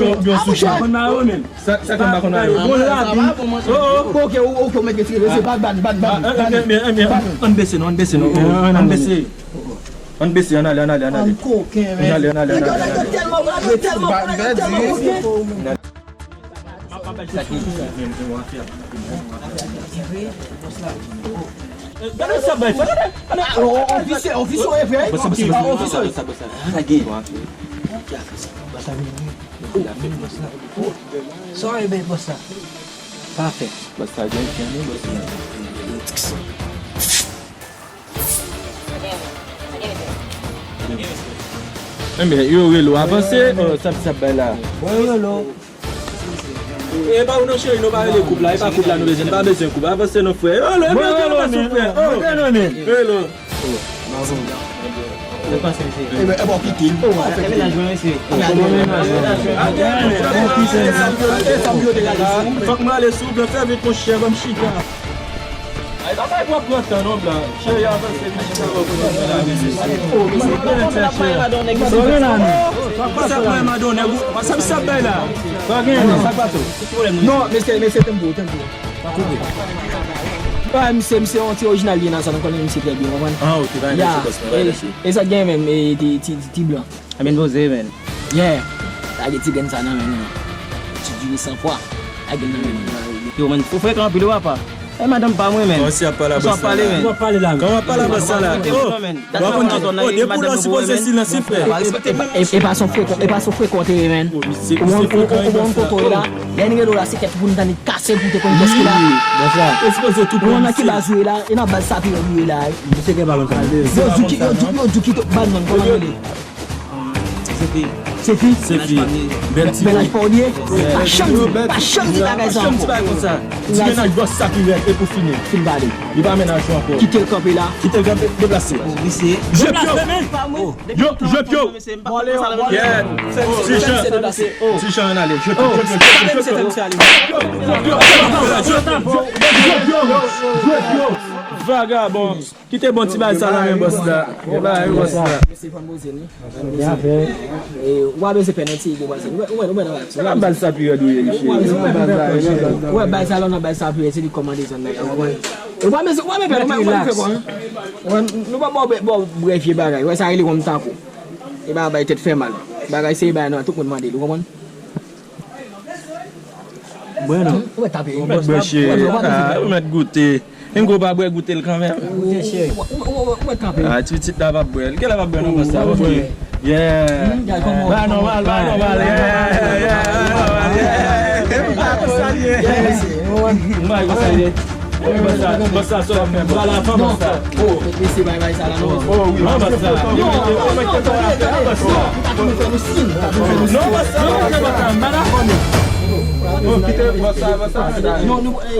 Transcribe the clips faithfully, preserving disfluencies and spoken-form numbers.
byen, byen sou chè. Konn mayo menm. Sa, sa konn pa konn mayo. Bon, rapid. Oh, oh. Bon, ok, ok, ok, ou mèt retire, se bad, bad, bad, bad, bad. Ann bese non, ann bese non. Ann bese. Ann bese, ann ale, ann ale, ann ale. Ann koken, men. Ann ale, ann ale, ann ale, ann ale. Nèg yo tèlman, nèg yo tèlman, nèg yo tèlman koken. Gade sa bay, gade. Ofisye, ofisye, ofisye. Ofisye. Sa gen. Sa e bay bòs la. Pafè. Bòs la gen chen wi, bòs la. Enben, yo rele w avanse, oh, sa ap, sa ap bay la. Bon, yo rele w. E pa ou non cheri, nou pa rele koup la, e pa koup la nou bezwen, nou pa bezwen koup, avanse non frè. Yo rele w, e pa ou non frè. Oh, rele w. Ebyen, ebyen, kite l. Fòk mwen ale sou blan, fè vit monchè, ban m chita. Ay, pa bay pran tan non blan. Cheri, avanse, vin chita bò kote mwen la. Sa mwen madan nèg, sa mwen madan nèg, sa m sa bay la. Non, mesye, mesye, tanpri, tanpri. Ah, misye, misye yon ti orijinal li nan sa, nou konnen misye trè byen, konprann? Ah, ok, pa gen pwoblèm, pa gen pwoblèm. E sa gen menm, e, ti, ti, ti, ti blan. Ebyen, poze, men. Yeah. Lage ti grenn sa nan men nou. Ti diri san fwa. Lage l nan men nou. Yo, men, ou frekan anpil, wi, papa. E madanm pa mwen, men. Kòman w ap pale a bòs la? Kòman w ap pale a bòs la? Oh, w ap konn, oh, depi w la w sipoze silans wi, frè. E pa son frekan, e pa son frekan w te ye, men. Ou konn kote w ye la. Lè n rele w la, se kèt pou n tande kase pou w te konn kès ki la. Ou konn nan ki baz ou ye la, e nan baz sa pi rèd ou ye la. Yo di ki, yo di, yo di ki baz non, kòman yo rele? Se fi. Se fi? Se fi. Bèl ti fi. Mennaj pa w li ye? Pa janm di, pa janm di bagay sa ankò. Ti mennaj bòs sa pi rèd e pou fini. Fin pale. Li pa mennaj ou ankò. Kite l kanpe la. Kite l kanpe, deplase. Jwe pye w. Yo, jwe pye w. Yeah. Ti Jan. Ti Jan, ann ale. Jwe pye w, jwe pye w, jwe pye w. Jwe pye w. Vagabon. Kite bon ti bagay sa nan men bòs la. Bon bagay, bòs la. Mesye, fò n poze n wi. Fò n poze n. E, w pa bezwen pè non, ti Igo, w pa bezwen. Ou wè, ou wè, ou wè nan baz sa pi rèd ou ye, mesye. Ou wè, baz sa la nan baz sa pi rèd, se li k kòmande zòn nan, w konprann? Ou pa bezwen, ou pa bezwen pè non, ou mèt fè kwa. Ou wè, nou pa ba w bwè vye bagay, ou wè sa rele wonm tako. E pa bay tèt fè mal. Bagay se bagay nan tout moun mande l, ou konprann? Bwè non. Ou mèt tape. Ou mèt bwè, cheri. Ah, ou mèt goute. Ingo pa bwè, goute l kanmenm. Goute, cheri. Ou mèt tape. Ah, ti pitit la p ap bwè. Li genlè p ap bwè non, bòs la. Ok. Yeah. Ba nòmal, ba nòmal. Yeah, yeah, yeah, ba nòmal, yeah. M pa konsa l ye. M pa konsa l ye. Bòs la, bòs la, sa w ap fè, bòs la. Oh, mesye, bay, bay sa la, non. Oh, wi, non, bòs la. Non, bòs la, non, bòs la, m pa dakò, non. Oh, kite bòs la, bòs la. Non, nou, eh.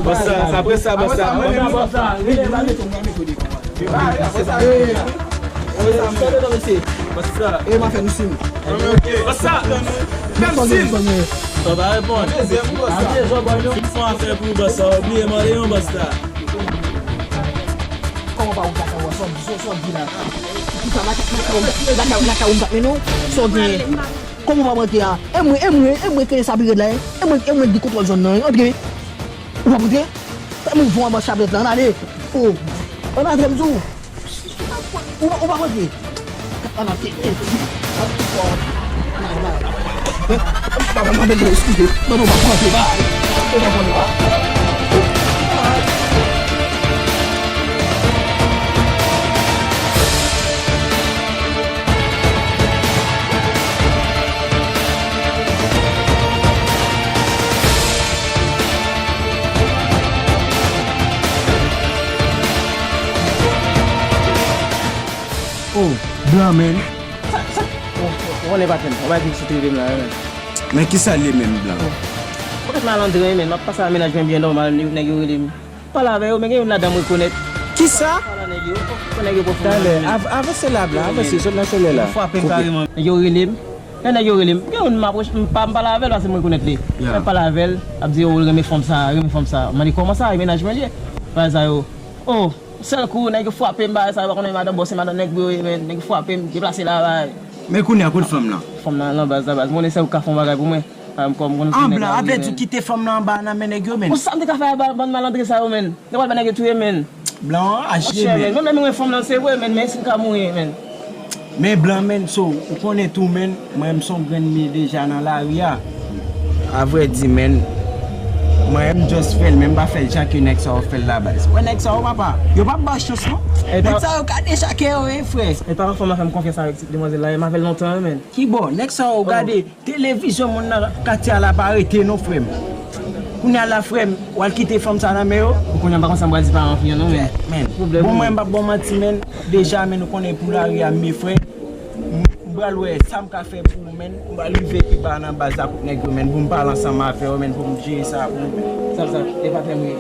Bòs la, apre sa, bòs la. Apre sa, bòs la. Bòs la. Eh, eh, sa, non, mesye. Bòs la. Eh, m a fè nou siy. Bòs la. Fè m siy. Sa pa reponn. Dezyèm, bòs la. Fè yon afè pou bòs la, obliye mande yon bòs la. Kòman pa ou ka fè wè sa w di, sa w di la? Ki sa, lakay, lakay, lakay, lakay ou m t ap mennen w? Sa w genyen? Kòman w pa rantre a? E mwen, e mwen, e mwen ki sa pi rèd la, e mwen, e mwen ki kontwòl zòn nan, antre. Ou p ap rantre? Fè mouvman anba chaplèt la, ann ale. Oh. Ann antre, m di w. Ou, ou p ap rantre. Ann antre. Papa, m ap mande eskize. Non, non, w p ap rantre, ba. Ou p ap rantre, ba. Oh, blan, men. Sa, sa, ou, ou konnen patnè m, ou pa di ki sou trete m la, men. Men kisa l ye menm, blan? Ou konn malandren, men, m ap pase a mennaj mwen byen nòmal, nèg yo rele m. Pale avè yo, men gen youn ladan m rekonèt. Kisa? Pale a nèg yo, fò nèg yo pran fòm nan. Talè, av-, avanse la, blan, avanse, sot nan chèlè la. Frape m kareman. Nèg yo rele m. Lè nèg yo rele m, gen youn m apwoche, m pa, m pale avè l, paske mwen rekonèt li. Lè m pale avè l, l ap di, "Oh, l renmen fanm sa, renmen fanm sa." M mande, "Kòman sa, e mennaj mwen li ye?" Bagay sa yo. Oh, sèl kou, nèg yo frape m, bagay sa yo, pa konnen madan bòs, se madan nèg pou yo ye, men, nèg yo frape m, deplase la, bagay. Men kounye a, kote fanm nan? Fanm nan, nan baz la, baz. Mwen, se ou k ka fè yon bagay pou mwen. An blan, avèdi w kite fanm nan anba nan men nèg yo, men. Bon, sa m te ka fè a bann malandren sa yo, men. Yo pral ba nèg yo touye, men. Blan an aje, men. Monchè, men, menm lè m renmen fanm nan, se vre, men, men si m ka mouri, men. Men blan, men, so, ou konnen tou, men, mwen, m se yon grenn men deja nan lari a. A vrè di, men, mwen, m just fè l, men m pa fè l jan ke nèg sa yo fè l la, baz. Wè nèg sa yo, papa, yo p ap ba w chans, non. Nèg sa yo ka dechake yo, wi, frè. E pa yon fanm nan fè m konfyans avèk ti demwazèl la, e m avè l lontan, wi, men. Ki bò? Nèg sa yo, gade. Televizyon moun nan katye a la pa rete non, frè m. Kounye a la, frè m, w al kite fanm sa nan men yo? Ou konnen m pa konn sa m pral di paran fi an non, men. Men. Bon, mwen m p ap ba w manti, men. Deja, men, ou konnen pou lari a, men, frè. M, m pral wè sa m ka fè pou ou, men. M pral rive pi ba nan baz la kot nèg yo, men. Pou m pale ansanm avè yo, men, pou m jere sa pou ou, men. Sa, sa, e pa tèm wi.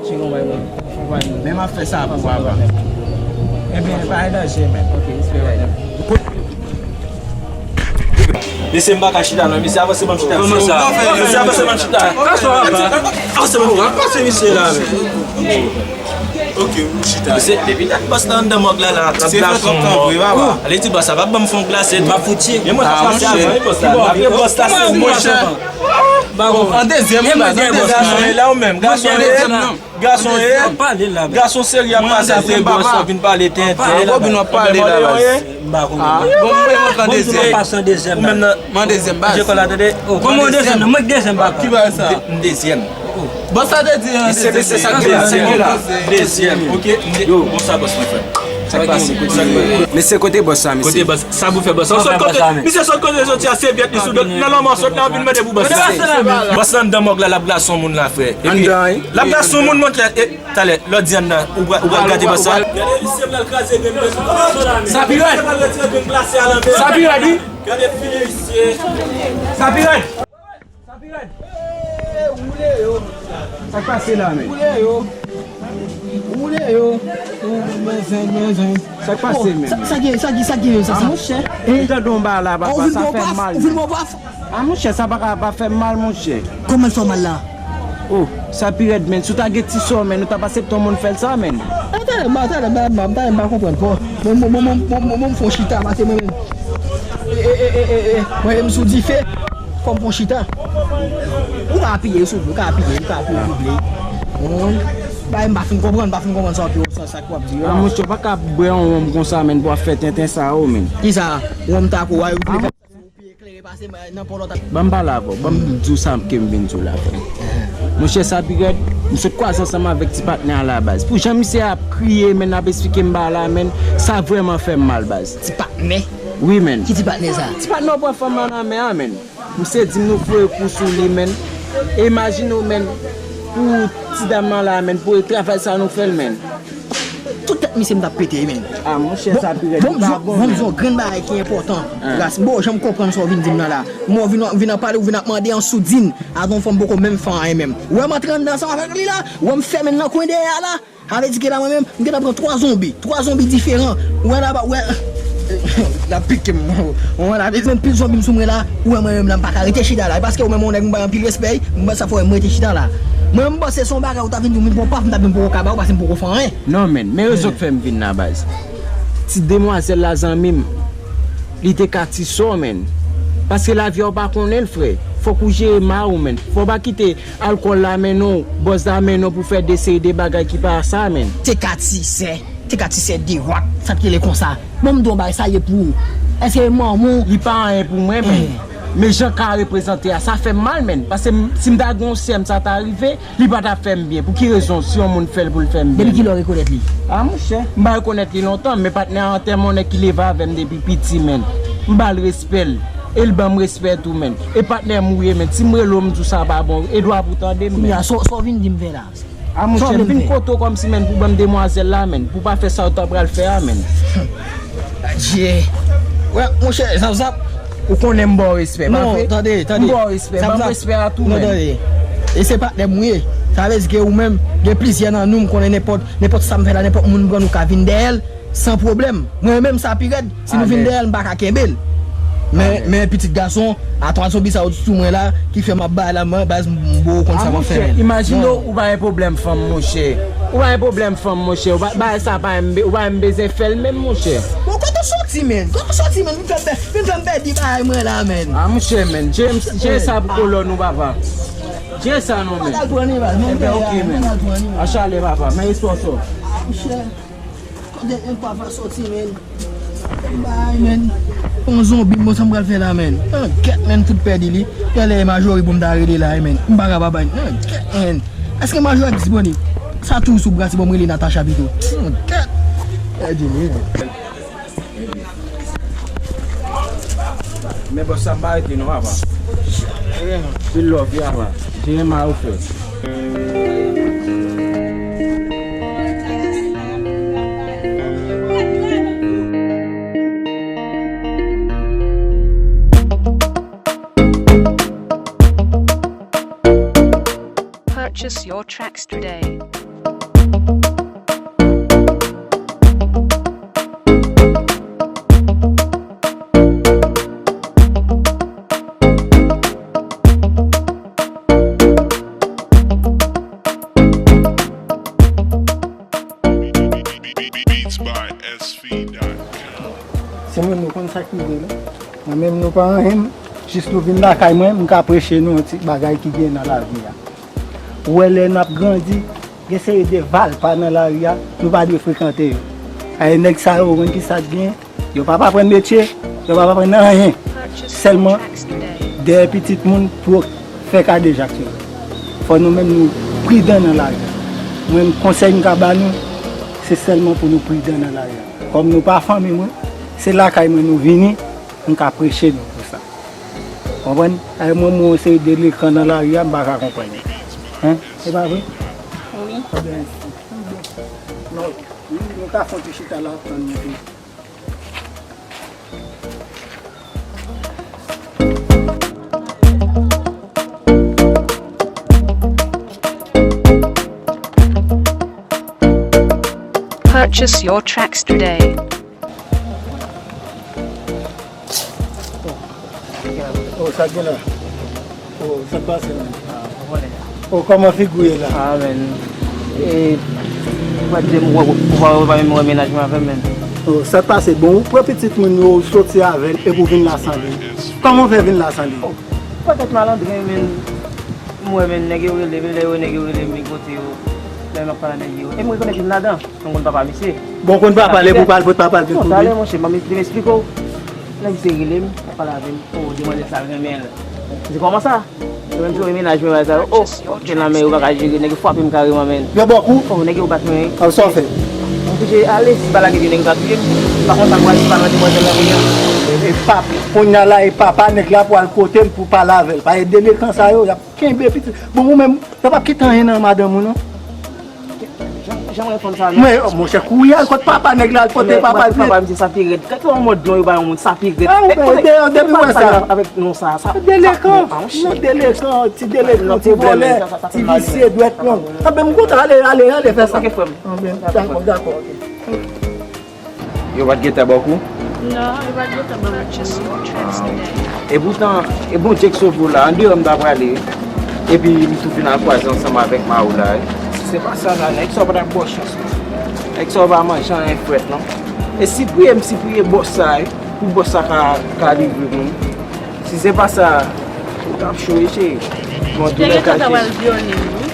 Cheri, bay mwen. Fò bay mwen. Men m ap fè sa pou w, papa. Ebyen, pa gen danje, men. Ok, respè, bay mwen. Mesye, m pa ka chita non, mesye, avanse ban m chita. Kòman sa? Mesye, avanse ban m chita. Avanse ban m chita. Pase misye la, men. Ok, m chita. Mesye, depi dat bòs la anndan mòg la, la, trap la fon mò. Ale di bòs la, pa ban m fon glase. M ap fout ye. Men mwen sa pase avan, wi, bòs la. Apre bòs la, se mwen. An dezyèm, wi, baz, an dezyèm. Gason ye la, ou menm. Gason ye. Gason ye, gason serye ap pase, apre bòs ap vin pale tenten. Ebyen, mande yon ye. M pa konprann. Ah. Bon, mwen, mwen pran dezyèm. Ou menm nan, mwen dezyèm baz. Kòman dezyèm? Mwen dezyèm, pa ki baz sa? M dezyèm. Bòs la te di an dezyèm. Mesye, sa k dezyèm la? Dezyèm. Ok. Yo, bon, sa bòs mwen fè. Sa k pase? Mesye, kote bòs sa, mesye? Kote bòs? Sa pou fè bòs sa? Misye sot kote soti a, sèvyèt li sou do l. Nan lanmò sot la, vin mande pou bòs la. Bòs la anndan mòg la, l ap glase yon moun la, frè. Epi, anndan, wi. L ap glase yon moun, monchè. Talè, lè w di anndan, ou pral, ou pral gate bòs sa. Gade, misye pral kraze grenn bòs. Sa pi rèd. Sa pi rèd, wi. Gade figi misye. Sa pi rèd. Sa pi rèd. Sa k pase la, men? Woule yo. Woule yo. Men zen, men zen. Sa k pase, men? Sa, sa ki, sa ki, sa ki, sa, sa? Ah, monchè. Ou tande yon bagay la, papa, sa fè mal. Ou vin bò paf? Ah, monchè, sa pa ka pa fè m mal, monchè. Kòman l fè w mal la? Oh, sa pi rèd, men. Si w ta gen ti sò, men, ou t ap aksepte yon moun fè l sa, men. Talè, talè, talè, m pa konprann, bò. Mwen, mwen, mwen, mwen fè yon chita, pase mwen menm. E, e, e, e, e, e, mwen menm sou dife, fò m fè yon chita. Ou ka apiye sou li, ou ka apiye, ou ka apiye sou li. Bon, bay, m pa fin konprann, m pa fin konprann sa w ap di, sa, sa k w ap di yo la. Ah, monchè, ou pa ka bwè yon wonm konsa, men, pou w ap fè tenten sa yo, men. Kisa? Wonm tako a, yo Ou pi eklere pase mwen nan pòlòt ak Ban m pale avè w, ban m di w sa ke m vin di w la, frè. Monchè, sa pi rèd, m sot kwaze ansanm avèk ti patnè a la, baz. Pou jan misye ap kriye, men, ap esplike m bagay la, men, sa vrèman fè m mal, baz. Ti patnè? Wi, men. Ki ti patnè sa? Ti patnè w pran fanm nan nan men an, men. Misye di m nou voye kou sou li, men. E imajine w, men, pou ti dam nan la, men, pou travay sa nou fè l, men. Tout tèt misye m t ap pete, men. Ah, monchè, sa pi rèd. Bon, li pa bon, bon, men. Bon, grenn bagay ki enpòtan. Ah. Ras, m poko janm konprann sa w vin di m nan la. M wè w vin, vin ap pale, w vin ap mande an soudin. Avan fanm poko menm fè anyen menm. Ou wè m antre anndan ansanm avèk li la? Ou wè m fèmen nan kwen dèyè a la? Sa vle di ke la mwen menm, m gentan pran twa zonbi. Twa zonbi diferan. Ou wè la, ou wè, l ap pike m. Ou wè la, vin pil zonbi m sou mwen la. Ou wè mwen menm la, m pa ka rete chita la. E paske ou menm ou nèg m bay anpil respè, m sa fè w wè m rete chita la. Mwen m panse se yon bagay ou ta vin di m, m pran paf, m ta vin poko kaba ou, paske m poko fè anyen. Non, men, men rezon k fè m vin la, baz. Ti demwazèl la, zanmi m, li te ka ti sò, men. Paske lavi a ou pa konnen l, frè. Fòk ou jere mari w, men. Fò w pa kite alkòl la mennen w, bòz la mennen w pou fè de seri de bagay ki pa sa, men. Te ka ti sè, te ka ti sè de wak, sa k rele konsa. Bon, m di w yon bagay, sa ye pou ou. Èske manman w? Li pa anyen pou mwen, men. Men jan ka reprezante a, sa fè m mal, men. Paske m, si m ta gen yon sè m, sa ta rive, li pa t ap fè m byen. Pou ki rezon, si yon moun fè l pou l fè m byen? Depi kilè w rekonèt li? Ah, monchè, m pa rekonèt li lontan, men patnè a an tèlman yon nèg ki leve avè m depi piti, men. M ba l respè l, e l ban m respè tou, men. E patnè m ou ye, men. Si m rele w, m di w sa pa bon, e dwa pou tande m, men. Kounye a, sa w, sa w vin di m fè la? Ah, monchè, m vin kote w kòmsi, men, pou ban m demwazèl la, men, pou pa fè sa w ta pral fè a, men. Adje. Wè, monchè, Zap Zap. Ou konnen m ba w respè, pa vre? Non, tande, tande. M ba w respè, ban m respè a tou, men. Non, tande. E se patnè m ou ye. Sa vle di ke ou menm, gen plizyè nan nou, m konnen nenpòt, nenpòt sa m fè la, nenpòt moun m pran, nou ka vin dèyè l. San pwoblèm. Mwen menm sa pi rèd. Si nou vin dèyè l, m pa ka kenbe l. Men, men pitit gason, a twa zonbi sa yo sou mwen la, ki fè m ap bay la, mwen, baz, m, m poko konn sa m ap fè, men. Imajine w, ou pa gen pwoblèm fanm, monchè. Ou pa gen pwoblèm fanm, monchè. Ou pa, bagay sa pa menm be-, ou pa menm bezwen fè l menm, monchè. Bon, kote w soti, men? Kote w soti, men? Vin fè m pè-, vin fè m pèdi bagay mwen la, men. Ah, monchè, men. Jere sa pou kolòn ou, papa. Jere sa non, men. Ebyen, ok, men. Achale, papa. Men respè w. Monchè. Kote m papa soti, men? Bay, men. Yon zonbi, bon, sa m pral fè la, men? An kèt, men, fout pèdi li. Genlè e Majori pou m ta rele la, men. M pa ka pa bay. An kèt, men. Èske Majori disponib? Sa tou sou bra, se bon, m rele Natacha pito. An kèt. Pèdi li, men. Men bòs, sa m pa rete non, papa. Pil love, wi, papa. Jere ma ou fè. Purchase your tracks today. Beats by S V dot com. Se mwen, nou konn sa k rive la. Mwen menm, nou pa anyen, jis nou vin lakay mwen, m ka preche nou yon ti bagay ki gen nan lavi a. Ou wè, lè n ap grandi, gen seri de valpa nan lari a, nou pa dwe frekante yo. Ay, nèg sa yo, ou konn ki sa k gen? Yo p ap aprann metye, yo p ap aprann anyen. Sèlman dèyè pitit moun pou yo fè kadejak yo. Fò nou menm nou pridan nan lari a. Mwen, konsèy m ka ba nou, se sèlman pou nou pridan nan lari a. Kòm nou pa fanmi mwen, se lakay mwen nou vini, m ka preche nou pou sa. Konprann? Ay, mwen, mwen, yon seri de lekan nan lari a, m pa ka konprann. Hein? Se pa vre? Wi. Ebyen, nou, nou ka fè yon ti chita la, tann yon ti. Purchase your tracks today. Oh, sa gen la? Oh, sa k pase, man? Oh, kòman figi w ye la? Ah, men. E, ou pa di m, ou, ou, ou pa, ou pa menm wè mennaj mwen avè m, men. Oh, sa k pase? Bon, ou pran pitit moun yo, ou soti avè l, epi w vin la san li. Kòman w fè vin la san li? Oh, petèt malandren, men. M wè, men, nèg yo rele m, lè yo, nèg yo rele m, m kote yo. Lè m ap pale nèg yo. E m rekonèt youn ladan. Yon konn papa misye. Bon, konn papa l, epi w pral pot papa l vin kote. Talè, monchè, m ap esplike w. Nèg misye rele m, ap pale avè m. Oh, demwazèl sa renmen l. M di, kòman sa? Yo menm si yo mennaj mwen, sa yo, oh, gen lanmè yo pa ka jere, nèg yo frape m kareman, men. Yo ba w kou? Oh, nèg yo bat mwen, wi. Sa w fè? M oblije ale, si pa lage pye, nèg yo ka touye m. M pa konn sa m pral di pa nan demwazèl la kounye a. E pap, kounye a la, e papa nèg la pral kote m pou pale avè l. Pa e delekan sa yo, y ap kenbe pitit. Bon, ou menm, yo p ap kite anyen nan madanm ou, non. Jan, jan mwen fanm sa, non. Men, oh, monchè, kouri al kot papa nèg la, al pote papa l pye. Papa misye sa pi rèd. Gade yon mòd non yo ba yon moun, sa pi rèd. Ah, ou ben, de, depi wè sa. Avèk non sa, sa. Delekan, non, delekan, ti delekan, ti vòlè, ti visye, dwèt long. Ah, ben, m kontan, ale, ale, ale fè sa. Ok, frè m. Ah, ben, dakò, dakò. Yo pa t gentan ba w kou? Non, yo pa t gentan ban m kou. Epoutan, e Bondye k sove w la, andeyò m ta prale, epi m tou vin al kwaze ansanm avèk mari w la, wi. Si se pa sa la, nèg sa yo pa t ap ba w chans, non. Nèg sa yo pa manje anyen frèt, non. E sipriye m, sipriye bòs sa, wi, pou bòs sa ka, ka livre moun. Si se pa sa, ou t ap cho wi, cheri. Bon, antoulèka, cheri. Nèg yo ta pral vyole m, wi.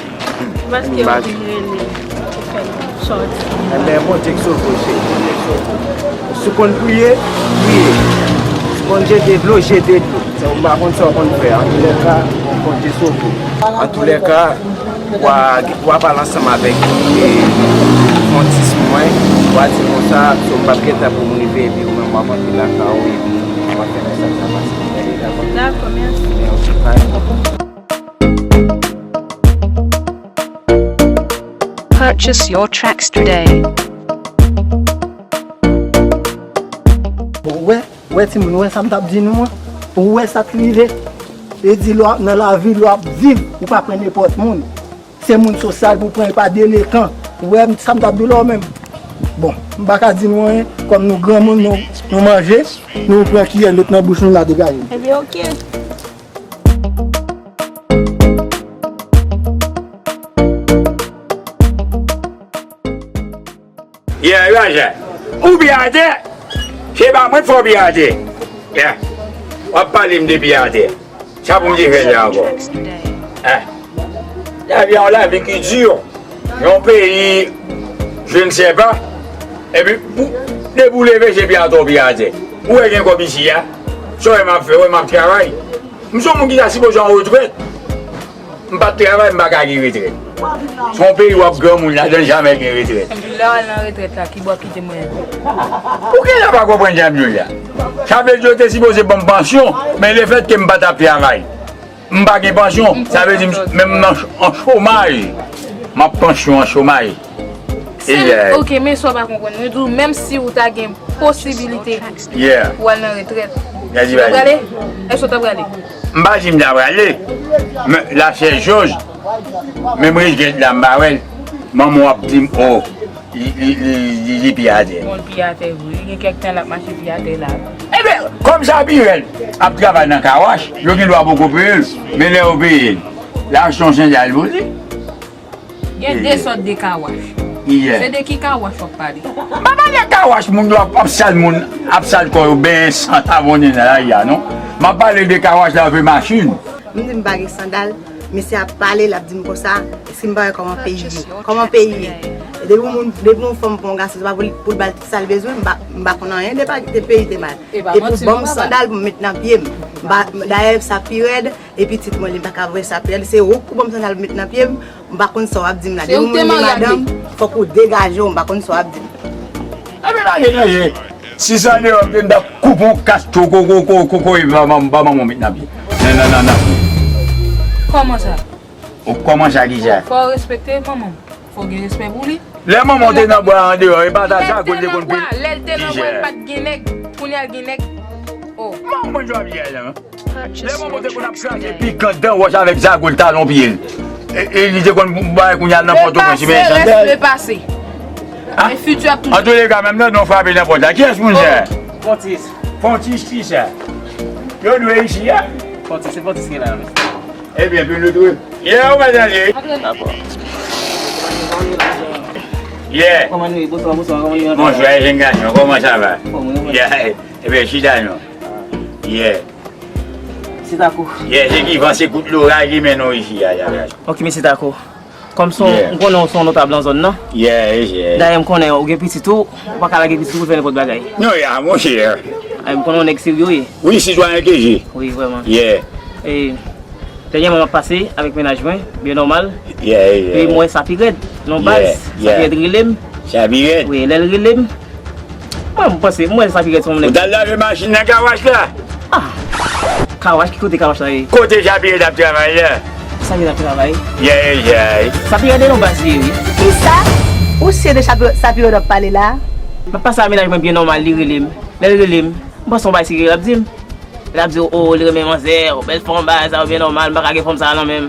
Paske yo vin rele m pou fè m sòti. Enben, Bondye k sove w, cheri. Bondye k sove w. Si w konn priye, priye. Si w konn jete dlo, jete dlo. Sa, m pa konn sa w konn fè. Antoulèka, Bondye sove w. Antoulèka, w a, w a pale ansanm avèk, e, yon ti sou mwen, w a di konsa, so m p ap gentan pou m rive, epi ou menm w ap antre lakay ou, epi w ap fè mesaj la pase. Dakò, mèsi. Men, ok, bye. Purchase your tracks today. Bon, ou wè, ou wè timoun, ou wè sa m t ap di nou an? Ou wè sa k rive? E di lè w ap nan lavi, lè w ap viv, ou pa pran nenpòt moun. Se moun sosyal pou w pran, e pa delekan. Ou wè sa m t ap di w la ou menm? Bon, m pa ka di nou anyen, kòm nou granmoun, nou, nou manje, nou pran kiyè, met nan bouch nou, n a degaje n. Ebyen, oke. Yeah, yeah, yeah. Ou biyadè? Se pa mwen k fè w biyadè. Yeah. W ap pale m de biyadè. Sa pou m te fè sa ankò? Eh. Lavi a yon lavi ki di. Yon peyi, je ne sais pas. Epi, pou, depi w leve, se biyadè w biyadè. Ou wè gen kòb isi a? Sa w wè m ap fè, w wè m ap travay. M se yon moun ki ta sipoze an retrèt. M pa t travay, m pa ka gen retrèt. Se yon peyi w ap granmoun ladan l, jamè gen retrèt. Epi lè w al nan retrèt la, kibò w ap kite mwen? Ou genlè pa konprann sa m di w la. Sa vle di yo te sipoze ban m pansyon, men lefètke m pa t ap travay, m pa gen pansyon, sa vle di m, men m nan ch-, an chomaj. M ap pansyon an chomaj. Sèl, ok, men sa w pa konprann. Mwen di w, menm si w ta gen posibilite pou w al nan retrèt, èske w ta prale? Èske w ta prale? M pa di m ta prale. Men, la sè Jòj, menm retrèt la, m pa wè l. Manman w ap di m, oh, li, li, li, li, li pye atè. Bon, l pye atè vre. Gen kèk tan l ap mache pye atè la. Ebyen, kòm sa pi rèd, ap travay nan kawach, yo gen dwa poko peye l. Men lè yo peye l, l a achte yon sandal pou li. Gen de sòt de kawach. Se de ki kawach w ap pale? M pa pale kawach moun yo ap, ap sal moun, ap sal kò yo, benyen san, savonnen nan lari a, non. M ap pale de kawach lave machin. M di m pa gen sandal, misye ap pale, l ap di m konsa, èske m pa wè kòman peyi ye? Kòman peyi ye? Depi yon moun, depi yon fanm pran yon gason, se pa pou l, pou l ba l tout sa l bezwen, m pa, m pa konn anyen de pa, de peyi te mal. E pou ban m sandal pou m met nan pye m. M pa, dayè, sa pi rèd, e pitit mwen, li pa ka vre sa pi rèd. Se ou k pou ban m sandal pou m met nan pye m, m pa konn sa w ap di m la. Depi yon moun gen madanm, fòk ou degaje w, m pa konn sa w ap di m. Epi lage nan je. Si sa deyò, m te m ta koupe yon kach ko, ko, ko, ko, ko, ko, e ba manman w met nan pye. Nan, nan, nan, nan. Kòman sa? Ou kòman sa ki sa? Fò w respekte manman w. Fò w gen respè pou li. Lè manman w te nan bwa andeyò, e pa ta sa kote konn pi. Lè l te nan bwa, li pa t gen nèg. Kounye a l gen nèg. Oh. Manman w jwa byen la. Lè manman w te konn ap kraze pikan dan wòch avèk zago l talon pye l. E, e li te konn bay kounye a nan Pòtoprens, men sandal. An tou le ka, menm nan non frape nan pòt la. Kiyès moun sa? Fontis. Fontis ki sa? Yo dwe isi a. Fontis, se Fontis ki la, men. Ebyen, pi nou tou. Ye, ou pa tande? Dakò. Ye. Kòman nou ye? Bonswa, bonswa, kòman nou ye? Bonswa, jèn gason, kòman sa va? Fòm, wi, wi. Ye, ebyen, chita non. Ye. Se tako. Ye, se ki van, se kout loray ki mennen w isi a, ya, ya. Ok, mesye tako. Kòm se yon, m konnen w se yon notab nan zòn nan. Yeah, yeah. Dayè, m konnen ou gen pitit ou, ou pa ka lage pitit ou pou fè nenpòt bagay. Non, ya, monchè. Ay, m konnen w nèg serye w ye. Wi, sitwayen ke je. Wi, vrèman. Yeah. E, dènyèman, m ap pase avèk mennaj mwen, byen nòmal. Yeah, yeah. E m wè sa pi rèd, non baz, sa pi rèd rele m. Sa pi rèd? Wi, lè l rele m, Mwen, m panse, m wè sa pi rèd se yon nèg. Ou t al lave machin nan kawach la? Ah! Kawach, ki kote kawach la ye? Kote Japiye t ap travay la? Sa ki t ap travay? Yay, yay. Sa pi rèd non baz li ye, wi. Kisa? Ou sye de sa pi, sa pi rèd w ap pale la? M ap pase a mennaj mwen byen nòmal, li rele m. Lè l rele m, m panse yon bagay serye l ap di m. L ap di w, o, li renmen manzè, o, bèl fanm, bagay sa yo byen nòmal, m pa ka gen fanm sa a nan men m.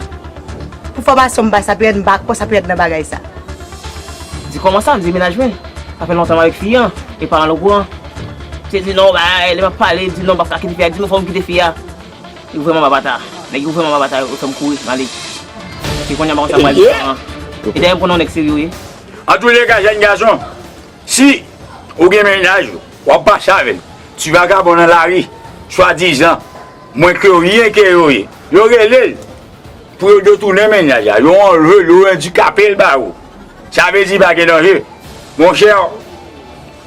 Pou enfòmasyon m bay sa pi rèd, m pa kwè sa pi rèd nan bagay sa. Di kòman sa, m di mennaj mwen. Sa fè lontan m avèk fi an, e paran l okouran. M te di non, bagay, lè m ap pale, m di non, m pa ka kite fi a, di nou fò m kite fi a. Li ouvè manba bata. Nèg yo ouvè manba bata, yo fè m kouri, m ale. E kounye a m pa konn sa m pral di paran. E dayè m konnen yon nèg serye w ye. Antouleka, jèn gason, si ou gen mennaj ou, w ap mache avè l, ti vagabon nan lari, swadizan, mwen ke yo, ryen ke yo ye, yo rele l pou yo detounen mennaj la, yo anlve l, yo andikape l ba ou. Sa vle di pa gen danje. Monchè,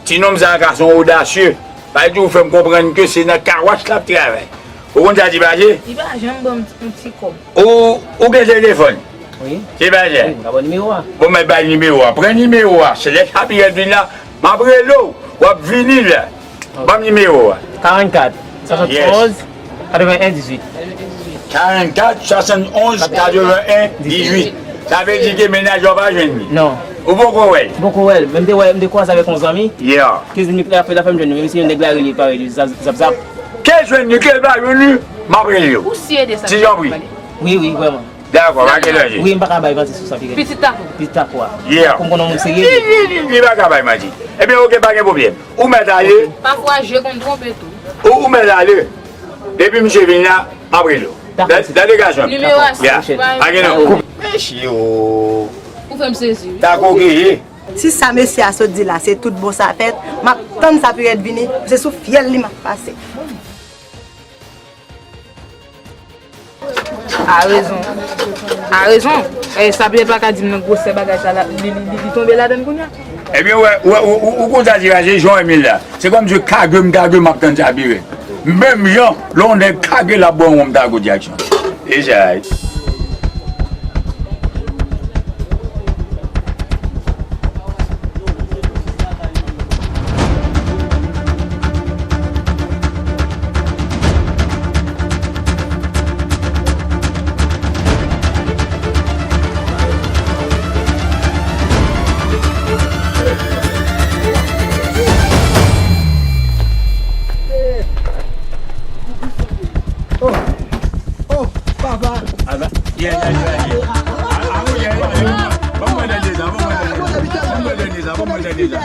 ti nonm sa a ka se yon odasye. Sa vle di ou fè m konprann ke se nan kawach l ap travay. Ou konn sa ti pase? Li pa janm ban m yon ti kòb. Ou, ou gen telefòn? Wi. Se pa sa? Wi, m ka ba w nimewo a. Bon, mwen bay nimewo a. Pran nimewo a. Se lè sa pi rèd vin la, m ap rele w. W ap vini la. Ban m nimewo a. Karannkat, swasannonz, katrevenn, dizuit. Karannkat, swasannonz, katrevenn, dizuit. Sa vle di ke mennaj ou pa jwenn li? Non. Ou poko wè l? M poko wè l. Men m te wè, m te kwaze avèk yon zanmi. Yeah. Kenz minit la, apre l ap fè m jwenn li. Menm si yon nèg la rele parèy li, zap, zap, zap. Ke jwenn li, ke l pa jwenn li, m ap rele w. Ou sye de sa? Ti Janpri. Wi, wi, vrèman. Dakò, pa gen danje. Wi, m pa ka bay manti sou sa, Pitit. Pitit Tako. Pitit Tako a. Yeah. Tako, m konnen yon moun serye. Li, li, li, li pa ka bay manti. Ebyen, oke, pa gen pwoblèm. Ou mèt ale. Pafwa, je konn twonpe tou. Ou, ou mèt ale. Depi misye vin la, m ap rele w. Dakò. Dale gason. Nimewo a, yeah. Pa gen non. Mesye, o. Ou fè m sezi, wi. Tako genyen. Si sa mesye a sot di la, se tout bon sa fèt, m ap tann sa pi rèd vini, se sou fyèl li m ap pase. A rezon. A rezon. E, sa pi rèd pa ka di m nan gwosè bagay sa la, li, li, li, li tonbe ladann kounye a. Ebyen, wè, wè, ou, ou, ou konn sa ti raje, jan Emil la. Se kòmsi kage m, kage m ap tann sa pi rèd. Menm jan, lè yon nèg kage l ap bwè yon wonm Tako Jackson. E sa. Oh, oh, papa. Ala, yeah, yeah, yeah, yeah. Ah, ah, oh, yeah, yeah, yeah. Ban mwen dènye sa, ban mwen dènye sa. Ban mwen dènye sa, ban mwen dènye sa.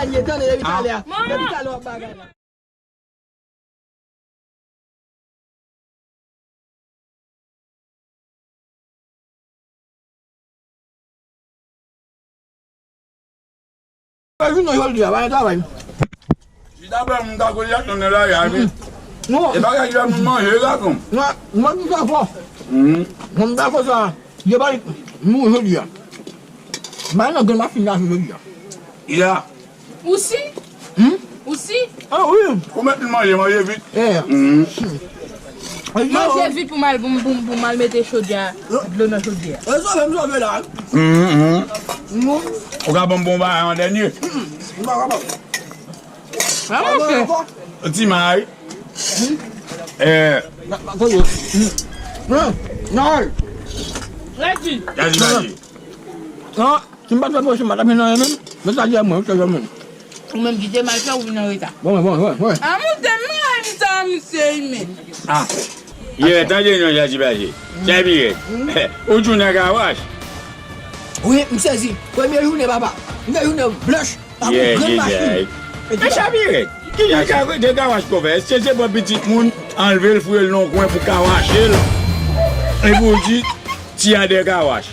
Ah. Jounen jodi a, pa gen travay. Chita bè moun ta kote ak nou nan lari a, wi. Non. E bagay ki fè moun manje, gason. Non, mwen ki fè fò. Mhm. Mwen ta fò sa. Yo pa nou jodi a. Mwen nan gen machin la jodi a. Ya. Ou si? Ou si? Ah wi. Ou mèt vin manje, manje vit. Eh. Manje vit pou m al, pou m, pou m, pou m al mete chodyè, dlo nan chodyè. E sove m sove la. Ou ka ban m bon bagay an dènye? M pa kapab. Vrèman, frè. Ti may. Eh. Non. Redi. Redi, redi. Non, si m pa t fè pwosyon, m pa t ap gen anyen menm. Men sa di a mwen, wi, se mwen. Ou menm ki te mal fè, ou vin an reta. Bon, bon, bon, bon. A, moute, m renmen sa, misye, wi, men. Ah. Yè, tande non, Jaji Baje. Jaji Rèd. Ou di w nan kawash? Wi, m sezi. Premye jounen, papa. M fè jounen blanch. Yè, yè, yè. Men Jaji Rèd, kijan ka de kawash ko fè? Èske se pran pitit moun, anlve l, fouye l nan yon kwen pou kawache l? Epi w di, ti a de kawash.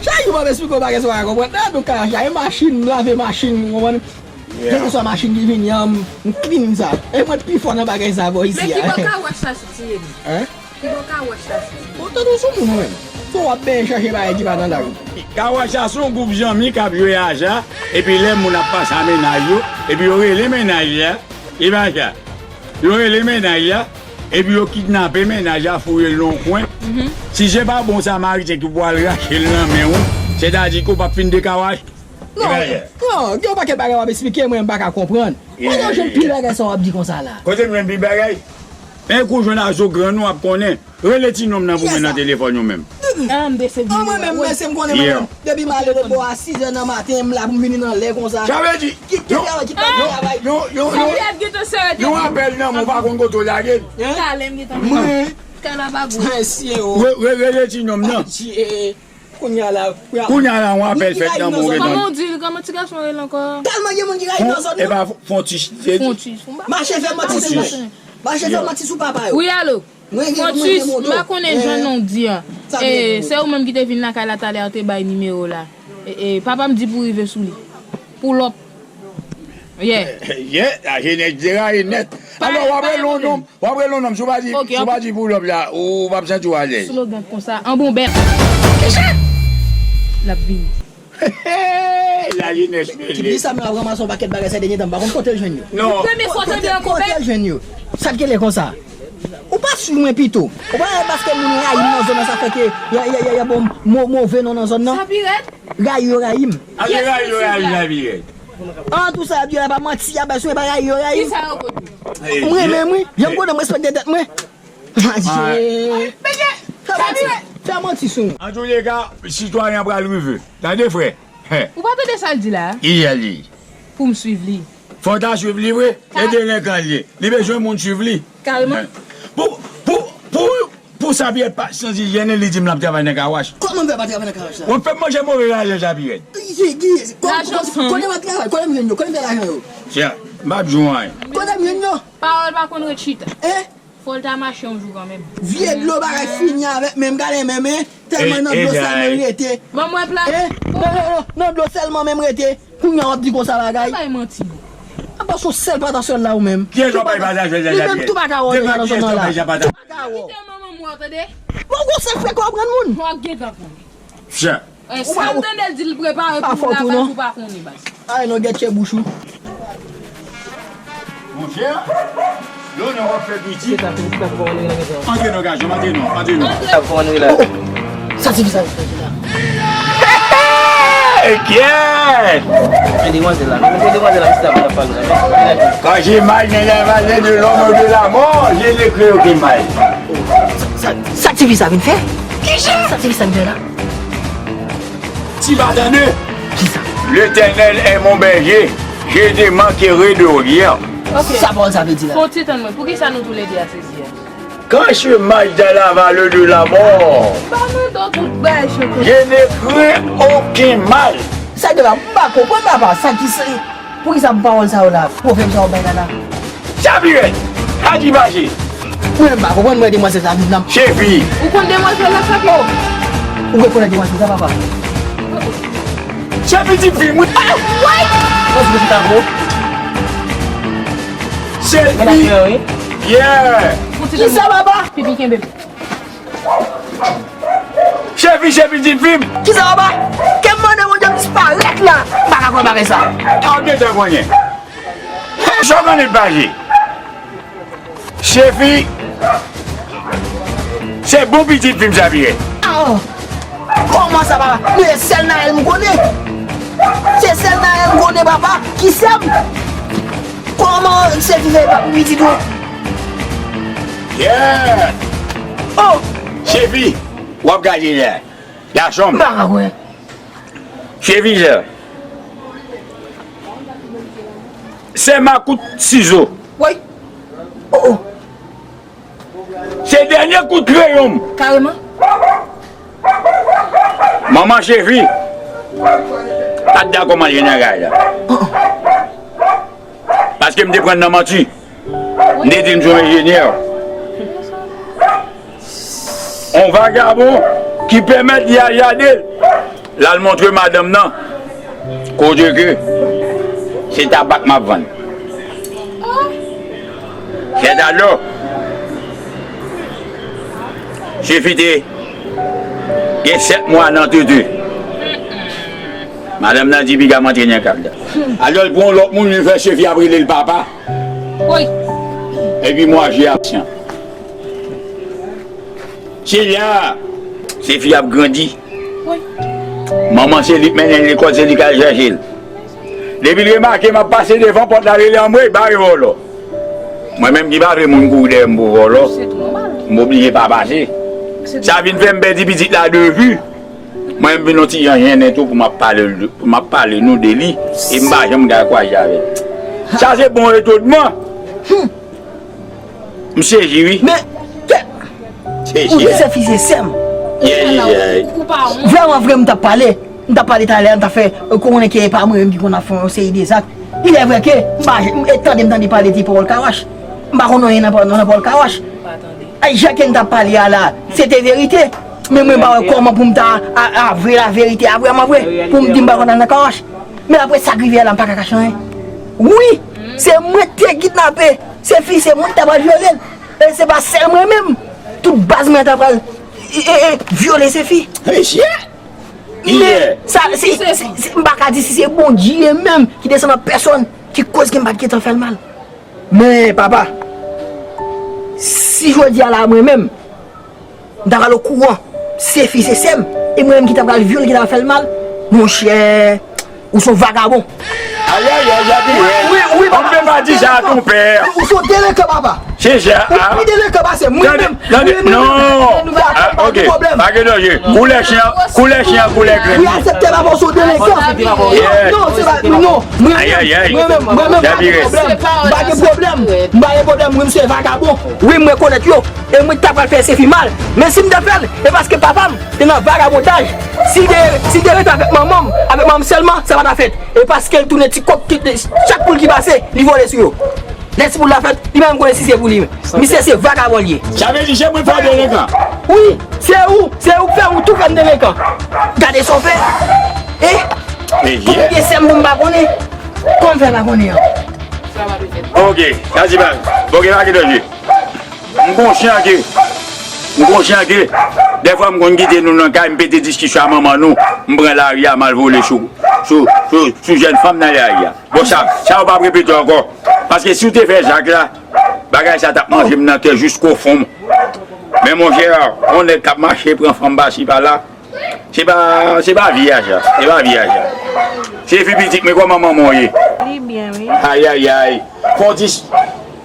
Chak jou m ap esplike w bagay sa w pa ka konprann. Nan nou ka achte machin, m lave machin, ou konprann? Yeah. Kèlkeswa machin ki vini an, m, m konn vini sa. E mwen pi fò nan bagay sa bò isi a. Men ki bò kawash sa soti ye menm? Hein? Ki bò kawash sa soti? Bon, tande w sou moun ou menm. Fò w ap benyen chache bagay ki pa nan lari. Kawash sa se yon gwoup zanmi k ap jwe aza, epi lè moun ap pase a mennaj yo, epi yo rele mennaj la, e pa sa. Yo rele mennaj la, epi yo kidnape mennaj la, fouye l nan yon kwen. Si se pa bon Samariten ki pou al rache l nan men w, sètadi ke w p ap fin de kawash. Non, non, gen yon pakèt bagay w ap esplike, mwen m pa ka konprann. Mwen gen jwenn pil bagay sa w ap di konsa la. Kote m jwenn pil bagay? Men kou jwenn a zo grann ou ap konnen. Rele ti nonm nan pou mwen nan telefòn ou menm. Ah, m te sezi. Ah, mwen menm, mwen se m konnen mwen menm. Depi m ale lòt bò a sizè nan maten, m la pou m vini nan lè konsa. Sa vle di, kit travay, kit travay. Yon, yon, yon, yon apèl nan men w pa konn kote w lage l. Talè m gentan. Mwen. Kalabagou. Mesye o. Re-, re-, rele ti nonm nan. Kounye a la, kounye a la, yon apèl fèt nan men w gentan. Kòman w di l, kòman ti gason rele ankò? Tèlman gen moun ki rayi nan zòn nan. E pa Fontis, se Fontis. Mache fè manti sou, mache fè manti sou papa yo. Wi, alo. Fontis, m pa konnen jan non w di an. E, se ou menm ki te vin lakay la talè a, ou te bay nimewo w la. E, e, papa m di pou w rive sou li. Pull up. Yeah. Yeah, lajenès deraye nèt. Alò, w ap rele yon nonm, w ap rele yon nonm, si w pa di, si w pa di pull up la, ou p ap santi w alèz. Slogan konsa, an bon bèt. Kisa? L ap vini. Lajenès mele. Ki di sa, men ap ranmase yon pakèt bagay sa dènye tan, m pa konn kote l jwenn yo. Non. Premye fwa w tande yon konpè. Kote l jwenn yo? Sa k rele konsa? Ou pa swiv mwen pito. Ou pa wè paske moun rayi m nan zòn nan, sa fè ke y a, y a, y a, y a bon mo-, move non nan zòn nan. Sa pi rèd. Rayi yo rayi m. Ase rayi yo rayi, rayi pi rèd. An, tou sa y ap di la pa manti, y ap bay sou, e pa rayi yo rayi m. Kisa yo konn di? M renmen m wi. Jan m konnen m respekte tèt mwen. Adye. Fè manti, fè manti sou mwen. Antouleka, sitwayen an pral rive. Tande, frè. Ou pa tande sa l di la? Kisa l di? Pou m swiv li. Fò w ta swiv li vre? E delenkan l ye. Li bezwen moun swiv li. Kalman. Pou, pou, pou, pou sa Pierre pa santi jennen, li di m l ap travay nan kawash. Kòman m fè pa travay nan kawash la? Ou fè m manje move lajan sa Pierre. Lajan san. Kote m ap travay? Kote m jwenn yo? Kote m fè lajan yo? Tia, m p ap di w anyen. Kote m jwenn yo? Pawòl pa konn ret chita. Eh? Fò l ta mache yon jou kanmenm. Vye dlo bagay fini avèk men m, gade men m, tèlman nan dlo sèlman m rete. Ban mwen plat. Eh? Non, non, non, nan dlo sèlman men m rete. Kounye a w ap di konsa bagay. Bay manti. A pa sou sèl patasyèl la ou menm. Kiyès w ap bay patasyèl la? Li menm tou pa ka wè deja nan zòn nan la. Kite manman mwen tande. Bon, gwo sèl frè k w ap rann moun. W ap gentan konnen. Chen. Sa m tande l di l prepare pou lakay ou pa konnen baz. Ay non, gèt tchè bouch ou. Monchè, lonè w ap fè piti. Antre non gason, antre non, antre non. Sa ti fi sa yo fè la. Hey, kyèt! Men demwazèl la, men demwazèl la, misye ap pale la. Quand j'ai mal, il y a mal de l'homme de la mort, je ne crée aucun mal. Sa, sa, sa ti fi sa vin fè? Kisa? Sa ti fi sa vin fè la? Ti pa tande. Kisa? L'Éternel est mon berger, je ne manquerai de rien. Ok. Sa pawòl sa vle di la? Fon ti tann mwen, poukisa nou toulède a sezi a? Quand je marche dans la vallée de la mort, je ne crains aucun mal. Sa gen la, m pa konprann papa, sa ki se, poukisa pawòl sa yo la, pwovèb sa yo bay la la? Chapiret, sa ki pase? Mwen m pa konprann mwen demwazèl sa vin nan. Chefi. Ou konn demwazèl la, Chapiret? Oh. Ou rekonèt demwazèl sa, papa? Se pitit fi m wi. Ah, what? Chefi. Yeah. Kisa, papa? Pipi kenbe. Chefi, chefi, pitit fi m. Kisa, papa? Ke m mande Bondye m disparèt. Rèt la, m pa ka kwè bagay sa. Sa w gentan konnen? Sa w konnen pase? Chefi, se bon pitit fi m sa, Pyè. Ah, kòman sa, papa? Men se sèl Nayèl m konnen. Se sèl Nayèl m konnen, papa, ki sè m. Kòman Chefi fè pa pou pitit ou? Yeah! Oh! Chefi, w ap gade la. Gason m. M pa ka kwè. Chefi sa. Se makout sizo. Woy. Oh, oh. Se dènye kout kreyon m. Kareman. Manman Chefi pa t dakò m antre nan kay la. Paske m te pran nan manti. M te di l m se yon enjenyè. On vagabon ki pèmèt li al jade l. L al montre madanm nan kote ke se tabak m ap vann. Sètadò, Chefi te gen sèt mwa nan tete. Madanm nan di piga m antre nan kay la. Alò, l pran yon lòt moun, li fè Chefi ap rele l papa. Woy. Epi mwa je absent. Se la, Chefi ap grandi. Woy. Manman se li k mennen l lekòl, se li k al chèche l. Depi l remake m ap pase devan pòt la, li rele anmwey, bare vòlò. Mwen menm ki pa vle moun kouri dèyè m pou vòlò, m oblije pa pase. Sa vin fè m pèdi pitit la de vi. Mwen menm vin yon ti jan jennen tou pou m ap pale, pou m ap pale nou de li, e m pa janm ka kwaze avè l. Sa se bon etonnman. M sezi, wi. Men, kè, ou di se fi se sè m. Vrèman vre, m t ap pale. M t ap pale talè, m t ap fè, euh, konnen ke e pa mwen menm ki konn ap fè yon seri de zak. Il est vrai que m pa, m, e tande m tande pale de Pawòl Kawash. M pa konn anyen nan, nan, nan Pawòl Kawash. Ay, jan ke m t ap pale a la, se te verite. Men mwen pa wè kòman pou m ta a, avwe la verite a vrèman vre. Pou m di m pa konn al nan Kawash. Men apre sa k rive a la, m pa ka kache anyen. Wi, se mwen k te kidnape. Se fi, se mwen k ta pral vyole l. E se pa sèl mwen menm. Tout baz mwen ta pral, e, e, e, vyole se fi. Hey, shit! Men, sa, se, se, se, se, m pa ka di si se Bondye menm ki desann an pèsòn ki koz ke m pa t gentan fè l mal. Men, papa, si jodi a la mwen menm, m ta pral okouran, se fi, se sè m, e mwen menm ki ta pral vyole, ki ta pral fè l mal, monchè, ou se yon vagabon. Aïe, aïe, aïe, aïe, aïe. Wi, wi, wi, papa. On ne peut pas dire ça à ton père. Ou se yon delenkan, papa. Se sa, a. Ou pi delenkan pase mwen menm. Tande, tande, non. Ah, ok. Pa gen danje. Koulè chen, koulè chen, koulè grenn. Wi, aksepte, papa, ou se yon delenkan. Yes. Non, se pa, non. Mwen menm, mwen menm, mwen menm, m pa gen pwoblèm. M pa gen pwoblèm. M pa gen pwoblèm, mwen, m se vagabon. Wi, m rekonèt yo. E mwen ki ta pral fè se fi mal. Men si m te fè l, e paske papa m te nan vagabondaj. Si l te, si l te rete avèk manman m, avèk manman m sèlman, sa pa ta fèt. E paske l tounen ti kòk, tout, chak poul ki pase, li vole sou yo. Lè ti poul la fèt, li pa menm konnen si se pou li menm. Misye se vagabon li ye. Sa vle di se mwen k fè w delenkan? Wi, se ou, se ou k fè, ou tou fè m delenkan. Gade sa w fè. E, e, pou m gen sè m pou m pa konnen. Kòman m fè pa konnen an? Ok, sa di pa. Ok, pa gen danje. M konsyan ke, m konsyan ke, dèfwa m konn kite nou nan kay, m pete diskisyon a manman nou, m pran lari a, m al vole sou, sou, sou, sou jèn fanm nan lari a. Bon, sa, sa yo p ap repete ankò. Paske si w te fè zak la, bagay sa t ap manje m nan kè jisko fon m. Men monchè, yon nèg k ap mache pran fanm pasi pala, se pa, se pa vi a sa, se pa vi a sa. Se fi pitit mwen, kòman manman w ye? Li byen, wi. Ayayay. Fon ti,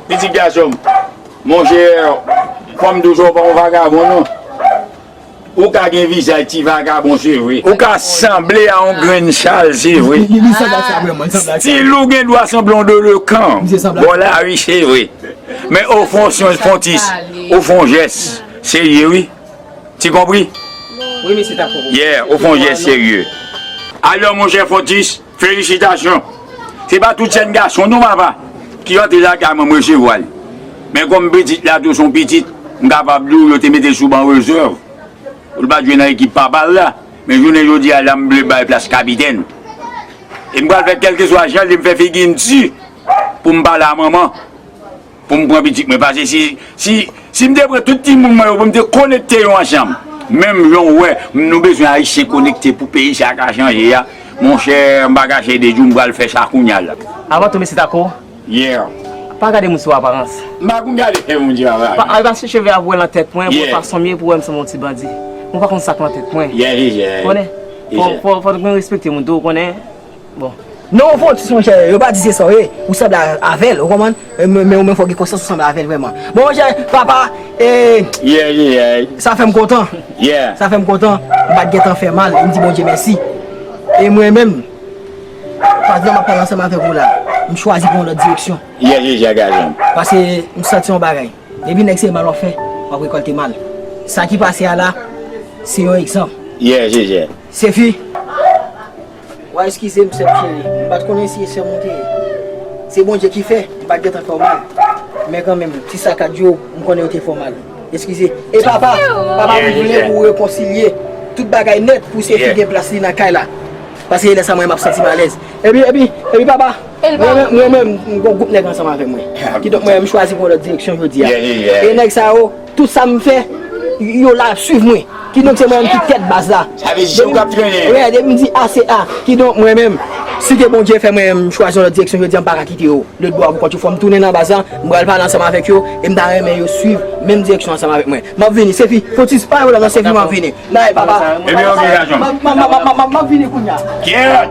pitit gason m. Monchè, fò m di w, se w pa yon vagabon, non. Ou ka gen vizaj ti vagabon, se vre. Ou ka sanble a yon grenn chal, se vre. Li, li, li sanble ak sa vrèman, li sanble ak sa. Stil ou gen dwa sanble yon delekan. Misye sanble ak... Bò lari, se vre. Men ou fè yon, fè yon ti, ou fè yon jès serye, wi. Ti konpri? Wi, misye ta konpri. Yeah, ou fè yon jès serye. Alò, monchè Fontis, felisitasyon. Se pa tout jèn gason, non, papa, ki antre lakay mwen, m resevwa l. Men kòm pitit la tou se yon pitit, m kapab di w, yo te mete l sou ban rezèv. Pou l pa t jwe nan ekip papa l la. Men jounen jodi a la, m vle ba l plas kapitèn. E m pral fè kèlkeswa jan l ye, m fè figi m di pou m pale a manman. Pou m pran pitit mwen. Paske si, si, si m te pran tout timoun mwen yo, pou m te konekte yo ansanm, menm jan w wè, nou bezwen Ayisyen konekte pou peyi sa a ka chanje a, Monchè, m pa kache de di w, m pral fè sa kounya la. Avan tou, mesye Tako, yeah, pa gade moun sou aparans. M pa konn gade moun sou aparans. Pa, pa chèche vè ap wè nan tèt mwen, pou wè fason m ye, pou wè m sanble yon ti bandi. Mwen pa konn sa k nan tèt mwen. Yeah, yeah, yeah. Konnen? Fò, fò, fò nou respekte moun tou, ou konnen? Bon. Non, Fontis, monchè, yo pa di se sa w ye. Ou sanble a, avè l, ou konprann? Men, men, men ou menm fò w gen konsyans ou sanble avè l vrèman. Bon, monchè, papa, e, yeah, yeah, yeah, sa fè m kontan. Yeah. Sa fè m kontan. M pa t gentan fè mal. E m di Bondye mèsi. E mwen menm, pandan m ap pale ansanm avèk ou la, m chwazi pran yon lòt direksyon. Yeah, yeah, yeah, gason. Paske m santi yon bagay. Depi nèg se mal w ap fè, w ap rekòlte mal. Sa ki pase a la, se yon egzanp. Yeah, yeah, yeah. Sefi, w a eskize m, sè m cheri. M pa t konnen si e sè m ou te ye. Se Bondye ki fè, m pa t gentan fè w mal. Men kanmenm, ti sa k ap di w, m konnen yo te fè w mal. Eskize. E papa, papa, m vle pou w rekonsilye tout bagay nèt pou Sefi gen plas li nan kay la. Paske lè sa mwen m ap santi m alèz. Epi, epi, epi papa, mwen menm, mwen menm, m gon gwoup nèg ansanm avè mwen. Kidonk mwen menm, m chwazi pran lòt direksyon jodi a. E nèg sa yo, tout sa m fè, yo la ap swiv mwen. Kidonk se mwen menm ki tèt baz la. Sa vle di se ou k ap trennen. Wi, depi m di A se A. Kidonk mwen menm, si ke Bondye fè mwen menm, m chwazi yon lòt direksyon jodi a, m pa ka kite yo. Lòt bò a pou kont yo, fò m tounen nan baz la, m pral pale ansanm avèk yo, e m ta renmen yo swiv menm direksyon ansanm avèk mwen. M ap vini, Sefi, Fontis, pa gen pwoblèm non, Sefi, m ap vini. N a ye, papa. Ebyen, ok, gason. M ap, m ap, m ap, m ap, m ap vini kounya. Kiyès?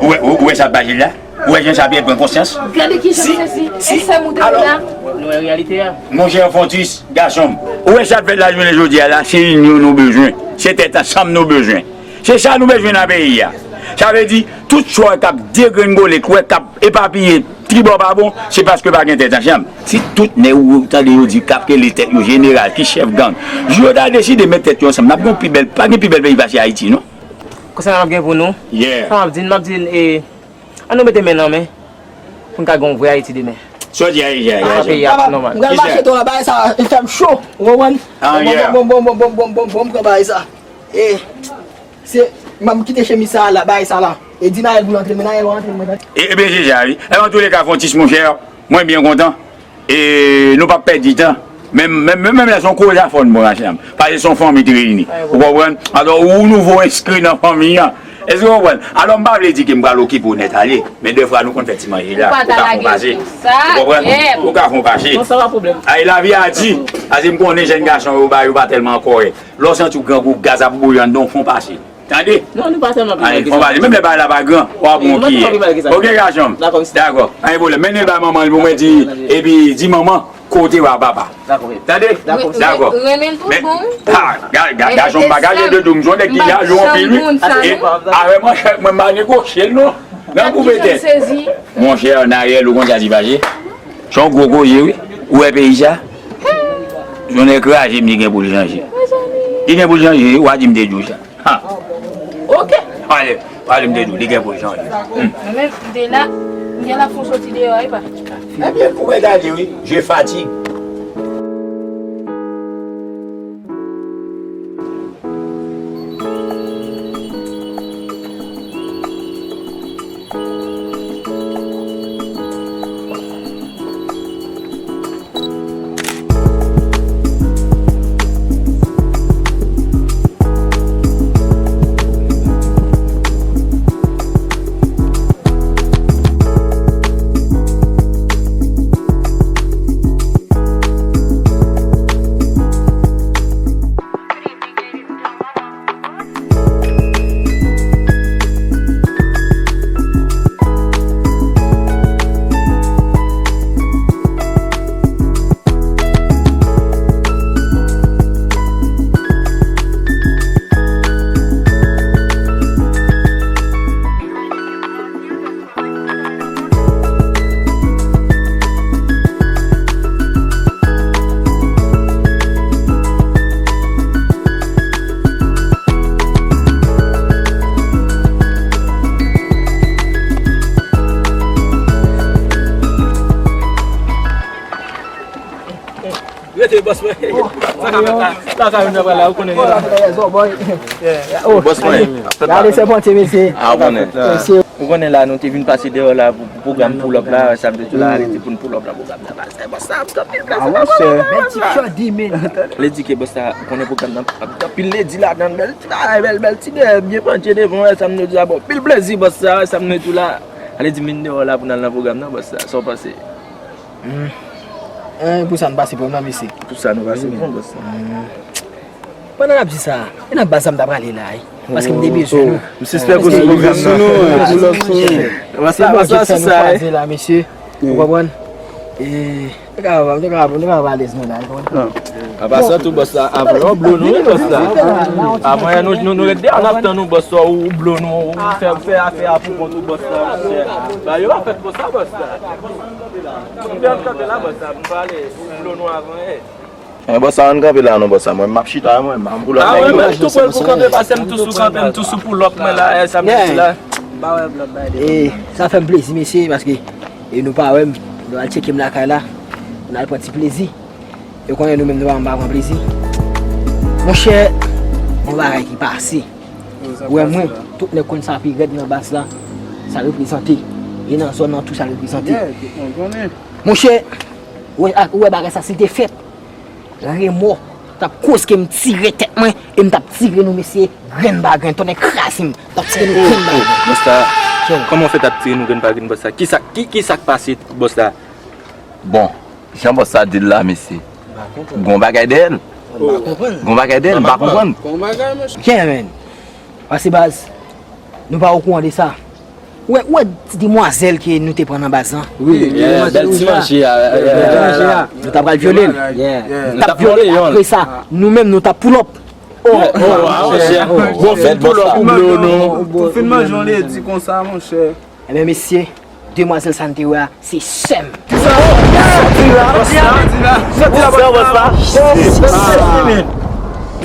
Ou wè, ou, ou wè sa k pase la? Ou wè jan sa byen pran konsyans? Gade ki jan sezi, e sè m ou te ye la? Nou wè reyalite a. Monchè Fontis, gason m, ou wè sa k fèt lajounen jodi a la, se inyon nou bezwen. Se tèt ansanm nou bezwen. Se sa nou bezwen nan peyi a. Sa vle di, tout sa w wè k ap degrengole, k wè k ap epapiye, tribò pa bon, se paske pa gen tèt ansanm. Si tout nèg ou tande yo di k ap rele tèt yo jeneral, ki chèf gang, jou yo ta deside met tèt yo ansanm, n ap gen yon pi bèl, pa gen pi bèl peyi pase Ayiti, non. Konsènan n ap gen pou nou, sa m ap di n, m ap di n, e, ann nou mete men nan men, pou n ka gen yon vrè Ayiti demen. Sa w di a, e, e, e, peyi a nòmal. M pral mache tou la, bagay sa, e fè m cho, ou konprann? Bon, bon, bon, m pran bagay sa. E, Se, m ap kite chemiz sa a la, bagay sa la. E di Naël pou l antre, men Naël w a antre mwen tande. E, ebyen, se sa, wi. E, antouleka, Fontis, monchè, mwen byen kontan. E nou p ap pèdi tan. Menm, menm, menm, menm lè se yon koze a fò n pran ansanm. Paske se yon fanmi ki reyini. Ou konprann? Alò, ou nouvo enskri nan fanmi an. Èske w konprann? Alò, m pa vle di ke m pral okipe w nèt ale. Men defwa, nou konn fè ti manje la. Ou ka fè yon pase. Ou konprann? Ou ka fè yon pase. Ay, lavi a di. Paske m konnen jèn gason yo, ba, yo pa tèlman kòrèk. Lè w santi w grangou, gaz ap bouyi anndan w, fè yon pase. Tande? Non, nou pa tèlman pi mal ke sa. Fè yon pase. Menm lè bagay la pa gran, w ap pran yon kiyè. Oke, gason m. Dakò, pa gen pwoblèm. Mennen l bay manman l pou mwen di, epi di manman, kote w a papa. Tande? Dakò. Renmen l tout bon. Gason m pa gade de dou m, se yon nèg ki laj anpil, wi. E avè manchèt mwen, m pa negosye l, non. Nan koupe tèt. Monchè, Nayèl, ou konn sa ki pase? Se yon gwo koze, wi. Ou wè peyi sa? Jounen kraze m, li gen pou l chanje. Li gen pou l chanje, wi, w a di m te di w sa. Ha. Oke. Ale, ale, m te di w, li gen pou l chanje. Mwen menm, m te la, m te la fon soti deyò, epa. Ebyen, ou wè gade, wi, je fatigue. Rete, bòs mwen. Sa ka fèt la. Sa ka vin nan la, ou konnen. Bòs mwen. Gade sèpantye, mesye. A, ou konnen. Mesye. Ou konnen la, nou te vin pase deyò la pou, pou pwogram pull up la, sa m te di la, arete pou n pull up nan pwogram nan, baz. Bòs sa ap anpil plezi. Bèl ti chòdi, men. Li di ke bòs sa, ou konnen pwogram nan ap gen anpil ledi ladan l, bèl ti bagay, bèl, bèl ti dèyè, byen pandye devan, wè sa m te di la, bon, anpil plezi, bòs sa, wè sa m te di la. Ale di m vin deyò la pou n al nan pwogram nan, bòs sa, sa w panse? Pou sa n pase pran nan, mesye. Pou sa nou pase pran, bòs sa. Pandan n ap di sa, e nan baz sa m ta prale la, wi. Paske m te bezwen nou. M sispèk ou sou pwogram nan. Bòs la, bòs la sou sa, wi. Mesye, ou konprann? E, nou ka, nou ka, nou ka alèz nan la, ou konprann? Apa sa tou, bòs la, avan yo blo nou, wi, bòs la. Avan yo, nou, nou, nou ret deyò, n ap tann ou, bòs la, ou blo nou, ou fè, fè afè a pou kont ou, bòs la, monchè. Bagay yo pa fèt konsa, bòs la. Ou te ann kanpe la, bòs la, pou n pale, ou blo nou avan, e. Mwen, bòs sa, ann kanpe la non, bòs sa. Mwen, m ap chita, mwen, m ap pull up. Ah, mwen menm tou prè pou kanpe, pase m tou sou kanpe, m tou sou pull up, mwen la, e, sa m di la. E, sa fè m plezi, mesye, paske, e, nou pa wè m, nou al tcheke m lakay la, nou al pran ti plezi. E konnen nou menm, nou pa, m pa pran plezi. Monchè, yon bagay ki pase. Ou wè mwen, tout nèg konn sa pi rèd nan baz la, sa reprezante. E nan zòn nan tou sa reprezante. Monchè, ou wè, ou wè bagay sa si te fèt. Remò t ap koz ke m tire tèt mwen e m t ap tire nou, mesye, grenn pa grenn, tonnè kraze m, m t ap tire nou grenn pa grenn. Bòs la, kòman w fè t ap tire nou grenn pa grenn, bòs la? Kisa, ki, kisa k pase, bòs la? Bon, jan bòs la di l la, mesye, gon bagay dèyè l. Gon bagay dèyè l, m pa konprann. Gon bagay, monchè. Pase baz, nou pa okouran de sa. Ou wè, ou wè ti demwazèl ke nou te pran nan baz lan? Wi, bèl ti manje a. Nou t ap pral vyole l. Nou t ap vyole l, apre sa, nou menm nou t ap pull up. Oh, oh, monchè. Bon, fin pull up ou blo nou. Pou fin manje yon ledi konsa, monchè. Ebyen, mesye, demwazèl sa n te wè a, se sè m. Sa w di la, bòs la? Sa w di la, bòs la?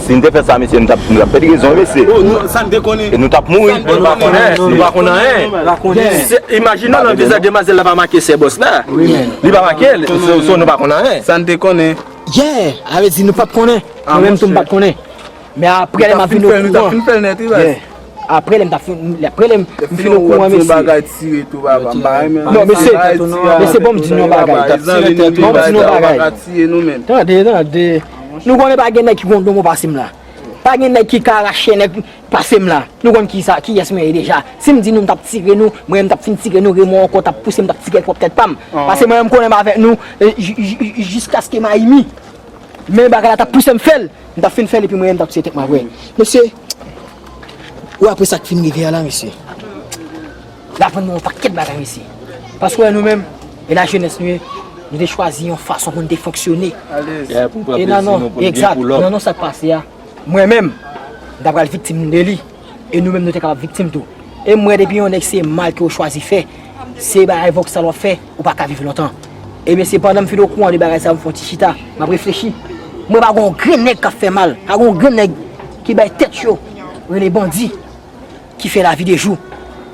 Si n te fè sa, mesye, nou t ap, nou t ap pèdi rezon, mesye. E nou t ap mouri. Nou pa konnen, nou pa konnen anyen. Imajine w nan vizaj demwazèl la pa make sè bòs la. Li pa make l, so, so nou pa konnen anyen. Sa n te konnen. Yeah, sa vle di nou pa t konnen. Mwen menm tou m pa t konnen. Men apre lè m ap vin okouran. Apre lè m t ap fin, apre lè m, m fin okouran, mesye. Non, mesye, mesye, bon, m di nou yon bagay. Bon, m di nou yon bagay. Tande, tande. Nou konnen pa gen nèg ki konn domon pase m la. Pa gen nèg ki ka rache nèg pase m la. Nou konn kisa, kiyès mwen ye deja. Si m di nou m t ap tire nou, mwen menm m t ap fin tire nou, Remò ankò t ap pouse m, t ap tire ak pwòp tèt pa m. Pase mwen menm m konnen m avèk nou, e, ji-, ji-, jiskaske m a imi. Men bagay la t ap pouse m fè l. M t ap fin fè l epi mwen menm m t ap tiye tèt mwen apre. Mesye, ou apre sa k fin rive a la, mesye. L aprann mwen yon pakèt bagay, mesye. Paske w wè nou menm, e lajenès nou ye, nou te chwazi yon fason pou n te fonksyone. E nan non, egzak, nan non sa k pase a, mwen menm, m ta pral viktim de li. E nou menm nou te kapab viktim tou. E m wè depi yon nèg se mal ke w chwazi fè, se bagay vòksal w ap fè, ou pa ka viv lontan. Ebyen se pandan m fin okouran de bagay sa, m fè yon ti chita, m ap reflechi. Mwen pa gon grenn nèg k ap fè mal, pa gon grenn nèg ki bay tèt yo rele bandi, ki fè lavi de jou.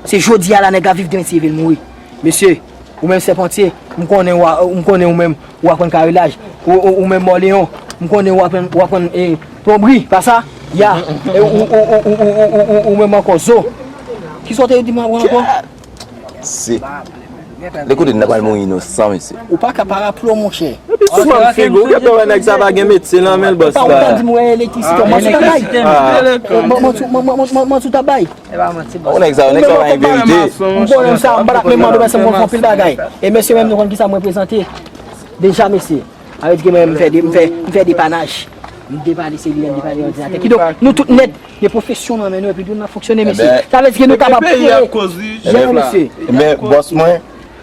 Se jodi a la nèg la viv, demen se leve l mouri. Mesye, ou menm Sèpantye, m konnen w a, m konnen ou menm, ou aprann karilaj. Ou, ou, ou menm Mòleyon, m konnen ou aprann, ou aprann, e, plonbri, pa sa? Ya. E ou, ou, ou menm ankò, Zo. Kisa w te di m aprann ankò? Se. Lè kote n ta pral mouri inosan, mesye. Ou pa ka paraplo, monchè. Epi sou fanm figo, ou gentan wè nèg sa pa gen metye nan men l, bòs la. Ou ta di m wè elektrisite, manti w ta bay. Manti w ta bay. Ou nèg sa, nèg sa pa gen verite. M konnen sa, m pa t ap menm mande w, paske m konn fè anpil bagay. E mesye menm, nou konn kisa mwen prezante. Deja, mesye. Sa vle di ke mwen, m fè de, m fè, m fè depanaj. M depane selilè, m depane òdinatè. Kidonk, nou tout nèt, gen pwofesyon nan men nou, epi nou ap fonksyone, mesye. Sa vle di ke nou kapab kreye. Jèn, mesye. Men, bòs mwen,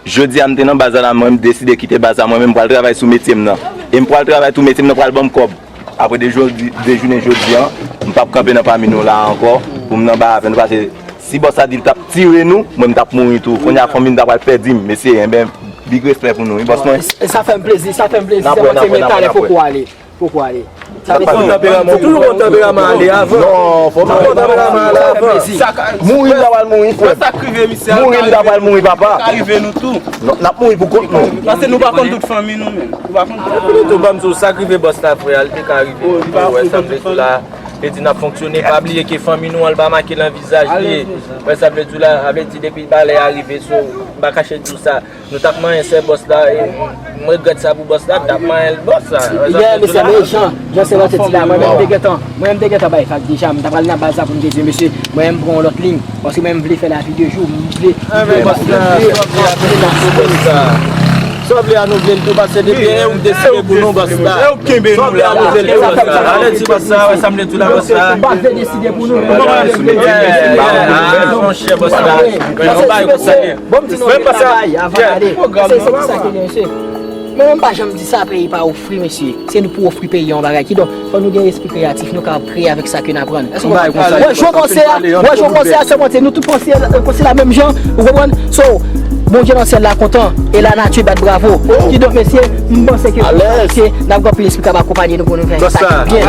jodi a m te nan baz la, mwen, m deside kite baz la, mwen menm, m pral travay sou metye m nan. E m pral travay tou, metye m nan pral ban m kòb. Apre de jodi, de jounen jodi a, m p ap kanpe nan pami nou la ankò, pou m nan ba avè nou, paske si bòs la di l t ap tire nou, mwen m t ap mouri tou. Kounye a fanmi m ta pral pèdi m, mesye, enben, big respè pou nou, wi, bòs mwen. E sa fè m plezi, sa fè m plezi, Sèpantye, men talè fòk ou ale. Fòk ou ale. Sa vle di, ou toujou gon tanperaman ale avan. Non, fò m ale. Ou gon tanperaman ale avan. Mouri m ta pral mouri, frè. Sa k rive misye a, mouri m ta pral mouri, papa. Ka rive nou tou. N ap mouri pou kont nou. Paske nou pa konn tout fanmi nou menm. Ou pa konn tout fanmi nou. Epi tou, ban m di w, sa k rive bòs la, frè a, li te ka rive nou tou, wè sa m te di la. Li di n ap fonksyone, pa bliye ke fanmi nou an, l pa make nan vizaj li. Wè sa vle di la, a vle di depi bagay la rive, so, m pa kache di w sa. Nou t ap manyen sè bòs la, e m regrèt sa pou bòs la, m t ap manyen l bòs la. Wè sa vle di la. Mesye, men Jan, Jan Sèlòt te di la, mwen menm m te gentan, mwen menm m te gentan bay fak deja, m ta pral nan baz la pou m te di, mesye, mwen menm m pran yon lòt liy, paske mwen menm m vle fè lavi de jou, m vle, m vle, m vle, m vle, m vle, m vle, Sa w vle a nou vle l tou, paske depi e ou k deside pou nou, bòs la. Sa w vle a nou vle l tou, bòs la. Ale di bòs la, wè sa m vle di w la, bòs la. M pa vle deside pou nou. Monchè, bòs la. Bon, m di nou, bay avan ale. Se, se pou sa ke li, mesye. Mwen menm pa janm di sa, peyi pa ofri, mesye. Se nou pou ofri peyi a yon bagay. Kidonk, fò nou gen espri kreyatif, nou kapab kreye avèk sa ke n aprann. Wè, jan w panse a, wè, jan w panse a, se monte, nou tout panse, panse la menm jan, ou konprann? So, Bondye nan syèl la kontan, e lanati bat bravo. Kidonk, mesye, m panse ke, ke n ap gen anpil espri k ap akonpaye nou pou nou fè sa ki byen.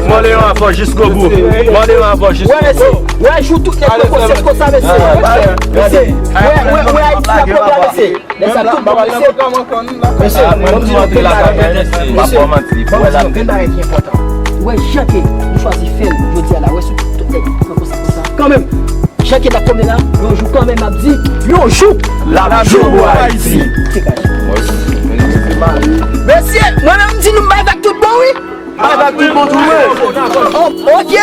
Mwen leyon avò jiskobou. Mwen leyon avò jiskobou. Wè, mesye, wè, jou tout nèg nan konsyans konsa, mesye. Mesye, wè, wè, wè, Ayiti ap pran, mesye. Lè sa tout bon, mesye. Mesye, mwen di nou grenn bagay, mesye, mwen di nou grenn bagay ki enpòtan. Ou wè jan ke nou chwazi fè l jodi a la, wè sou tout nèg nan konsa konsa. Kanmenm, jan ke n ap tonbe la, yon jou kanmenm n ap di, yon jou l ap jou pou Ayiti. Mesye, mwen menm m di nou m bay vag tout bon wi. Bay vag tout bon tou wi. Oh, ok.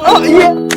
Oh, yeah.